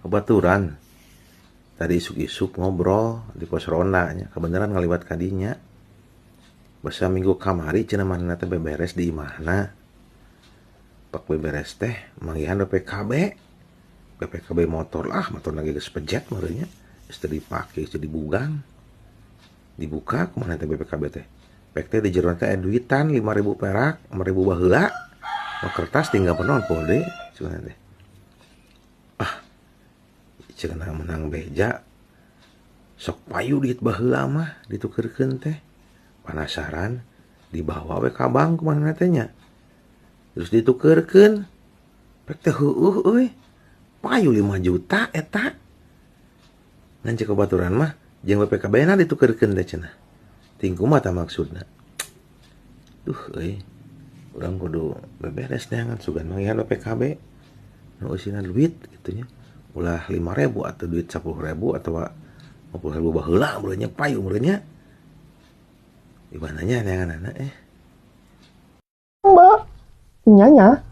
Babaturan tadi isuk-isuk ngobrol di pos ronda nya, kebenaran ngaliwat ka dinya. Basa minggu kamari cenah manehna teh beberes di imahna. Pak beberes teh manggihan BPKB. BPKB motor lah, motor lagi geus pejet meureun nya. Geus teu dipake, geus teu dibugang. Dibuka kumaha teh BPKB teh. Pek teh di jero teh aya duitan 5.000 perak, 5.000 baheula. Mah kertas tinggal penon poho deui cenah teh. Ah, cenah menang beja. Sok payu duit baheula mah ditukeurkeun teh. Penasaran dibawa we ka bank kumaha teh nya. Terus ditukeurkeun. Pek teh heueuh euy. Payu 5 juta eta. Ngan ceuk babaturan mah jeung BPKB na ditukeurkeun teh cenah. Ting kumaha tah maksudna. Duh euy. Urang kudu beberes neangan sugan manggihan BPKB. Nu eusina duit kitu nya. Ulah 5.000 atau duit 10.000 atawa 50.000 baheula meureun nya payu meureun nya. Di mananya neanganana eh. Mbak, nyanya.